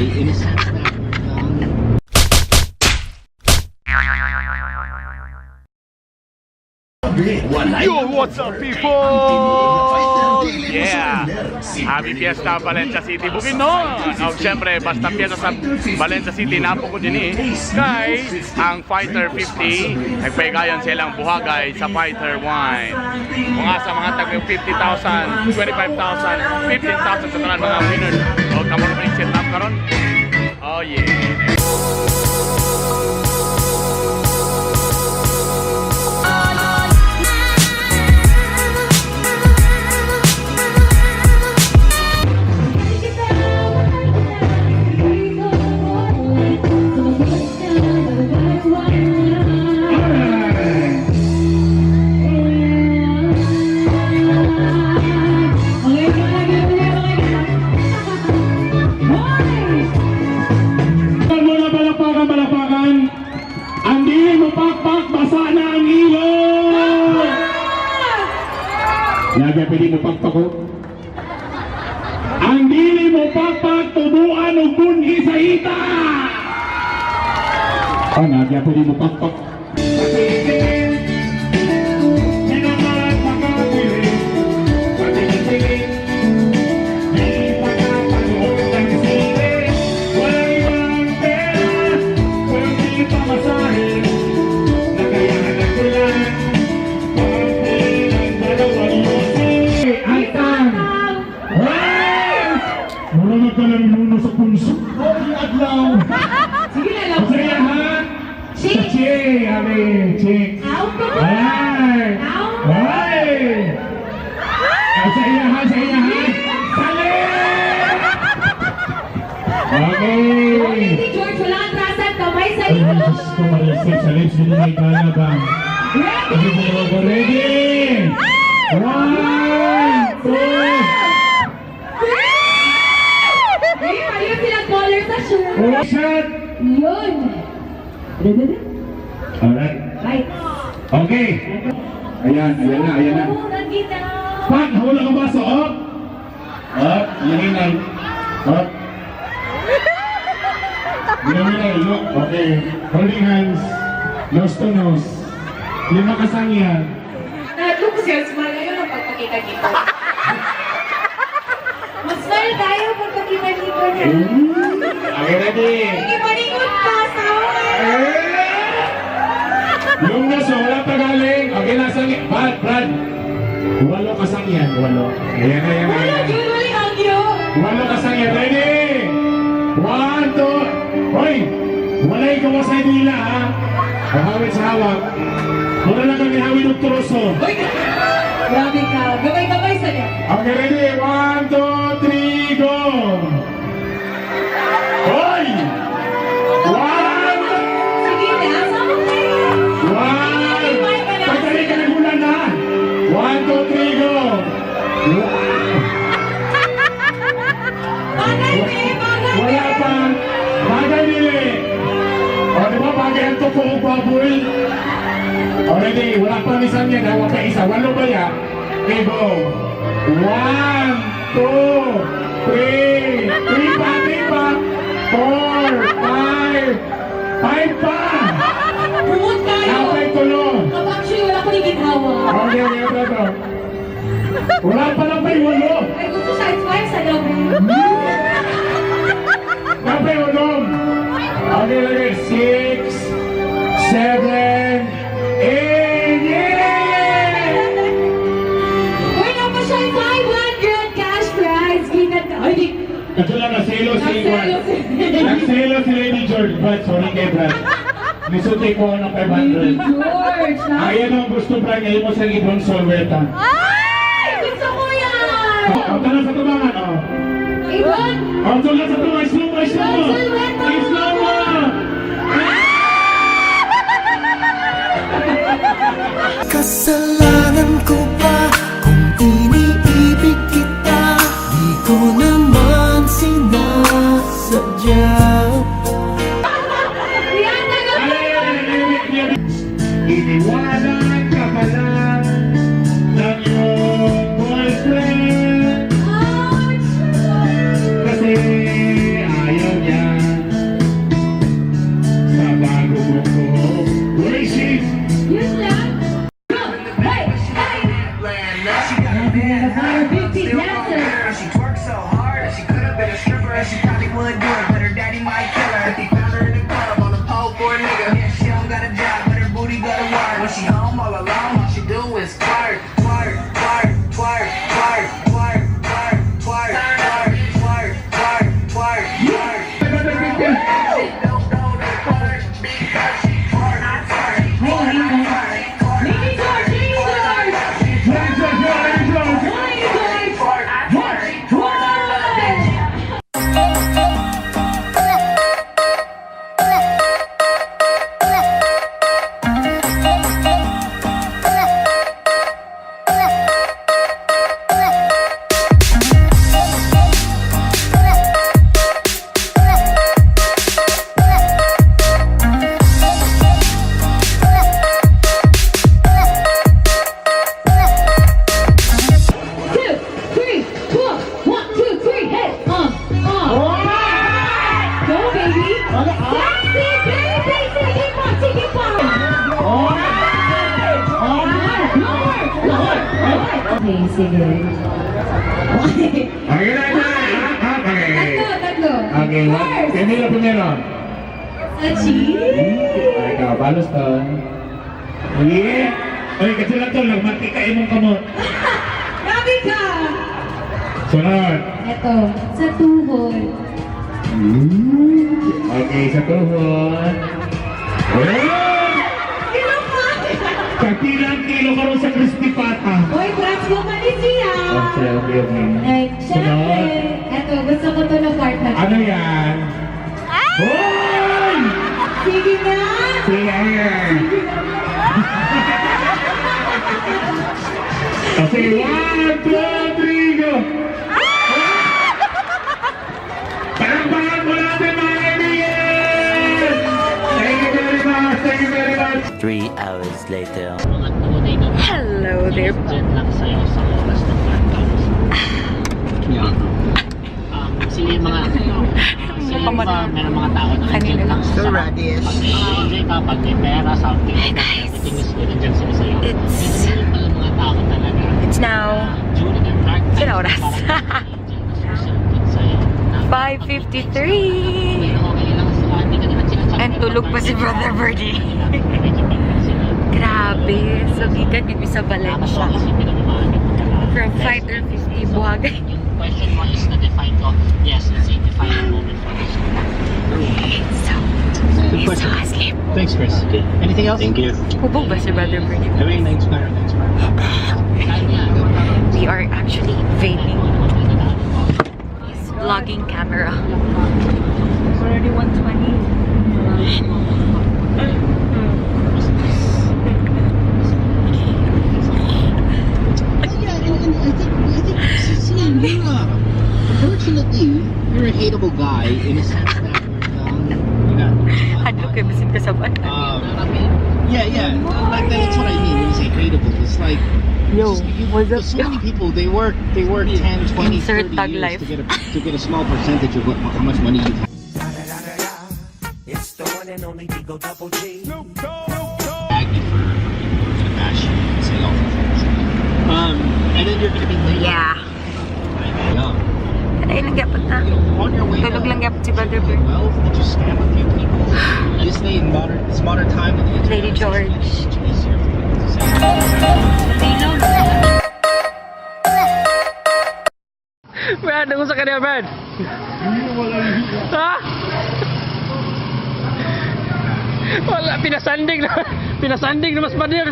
Okay, in a sense that we're done. Yo, what's up, people? Yeah! Happy Fiesta, Valencia City, Bukidnon! O siyempre, basta piyesta sa Valencia City, napo ko din eh. Kay ang Fighter 50, nagpaygayon silang buhagay sa Fighter 1. Mga sa mga tag 50,000, 25,000, 15,000 sa tanan mga winners. O kamo na set up karon. Oh yeah. Muna palakpakan, palakpakan. Ang dili mo pakpak, basa na ang ilong! Lagi pwede mo pakpak ko. Ang dili mo pakpak, tubuan og bunhi sa ita! Oh, nagya pwede mo pakpak. Walang ibang pera, kundi pamasahe. Nakayanan ko lang, pati ng dalawang yosi. Antang! Hey! Mura magkalaruno sa punso. Oh, adlaw! Sige na lang. Masaya ha? Chick. Che, abi, chick. Out ka ba? Ay! Ay! Sa iya ha, sa iya ha. Sali! Okay. Okay, ni George, wala ang trasan. Kamay sa Ay, likod. Diyos ko, Maricel, sa lips, hindi may gana ba? Ready? Ready? One, two, Eh, pareho silang color sa shirt. one, shot! Yun. Ready? Alright. Right. Okay. Ayan, ayan na, ayan na. Oh, nandito. Pak, nahulog ang baso. Up! Up, yahinay. Up. Yahinay, look. Okay. Holding hands. Nose to nose. Lima kasangyan. Naglook siya, smile ngayon ang pagpakita-kita. Mag-smile tayo pagpakita-kita niya. Okay, ready? Sige, palingon pa sa akin. Yung nasa, wala pa galing. Okay, nasa, Brad, Brad. Walo kasangyan, walo. Ayan, ayan, Wala, ayan. Jun, wala ang hangyo. Walo kasangyan, ready? One, two, hoy! Walay gawa sa nila, ha? Ang hawit sa hawak. Wala lang kami hawit ng troso. Uy, grabe ka. Gamay-gamay sa niya. Okay, ready? One, two, three, go! Hoy! One! Sige na, sama tayo. One! Pagdali ka nagulan na! One, two, three, go! Bagay, be, bagay, be. Wala pa! Bagay nili! O, di ba bagay ang tuko o baboy? O, ready? Wala pa ni isang yan, ha? Wala pa isa. Walo ba ya? Okay, go! One, two, three! Three pa, three pa! Four, five! Five pa! Promote tayo. Napay tulo! Kapag actually, wala ko rin ginhawa. Okay. Wala pa lang pa'y walo! Ay, gusto siya, it's five sa gabi. Napay unom! Okay. Six, seven, eight, yeah! Uy, napa siya yung 500 cash prize. Ginan ka. Ay, di. Ito lang, naselo si Iwan. Naselo si- Nagselo si Lady George. Brad, sorry kay Brad. Nisulti ko ng Lady 500. George. Na? Ayan ang gusto, Brad. Ngayon mo sa Ibon Solweta. Ay, gusto ko yan. Oh, tara sa tubangan, oh. Ibon. Oh, tara sa tubangan. Slow mo, slow mo. Ibon Solweta. Slow mo. Kasalanan ko ba kung iniibig kita? Di ko naman sinasadya. Yan, tagal Ay, ay, ay, ay, ay, ay. Iniwanan ka pala ng iyong boyfriend Ouch. kasi ayaw niya Okay, sige. Okay. Okay na, na. Ah, okay. Tatlo, tatlo. Okay, one. First, Camilo primero. sa cheese. Ay, ikaw, balos to. Yeah. Oy, kasi lang to, lang, mantika imong kamot. Grabe ka! Sunod. Ito, sa tuhod. Okay, sa tuhod. Oh! Kilo ka! Kapilang kilo karon sa crispy pata. Uy, branch mo pa ni siya! Okay. And syempre, eto, gusto ko to na part na to. Ano yan? Hoy! Sige na! Sige! Sige na! Okay, one, two, three, go! Palakpakan po natin, mga kaibigan! Thank you very much! Thank you very much! 3 hours later. Hello there. Jet lag sa'yo sa oras ng 5 hours. Yeah. Sila yung mga, sila yung mga, meron mga tao na Kanina jet lang. lag sa sarap. Pag enjoy ka, pag may pera, something, Hey, guys. everything is good, andyan sila sa'yo. Meron pala mga tao talaga. It's now During their dark times, Sino oras? parang angel na susunod sa'yo. Na 5:53. Okay lang sila, hindi ka naman sinasaktan. And tulog pa si Brother Birdie. Medyo pagod sila. Grabe. So, gikan gid mi sa Valencia. Nakakatawa isipin na may mga ganun pala. From 5:50 buhagay. Yung question mo is na-define ko. Yes, it's a defining moment for us. So, he's so asleep. Thanks, Chris. Okay. Anything else? Thank you. Hubog ba si Brother Birdie? Have a nice We are actually vaping his vlogging camera. It's already 1:20. Yeah, and I think see, you're unfortunately, you're a hateable guy in a sense that you're young, you got Hadlok kay bisin kasabaan. Yeah. Like that's what I mean when you say hateable. It's like Yo, just, you, what's up? So many people, they work 10, 20, Insert 30 tag years life. to get a small percentage of how much money you've It's the one and only Digo Double G. magnet for people who are gonna bash you and say all things. And then you're gonna be laid Yeah. young. Kanay lang gyapon na. On your way Tulog to lang gyapon si Brother Birdie. wealth, did you scam a few people? This day in modern this modern time with the internet, Lady it's George. much easier for people to say. Brad, ano sa kanya, Brad? Ha? Wala, pinasandig na. Pinasandig na mas pader.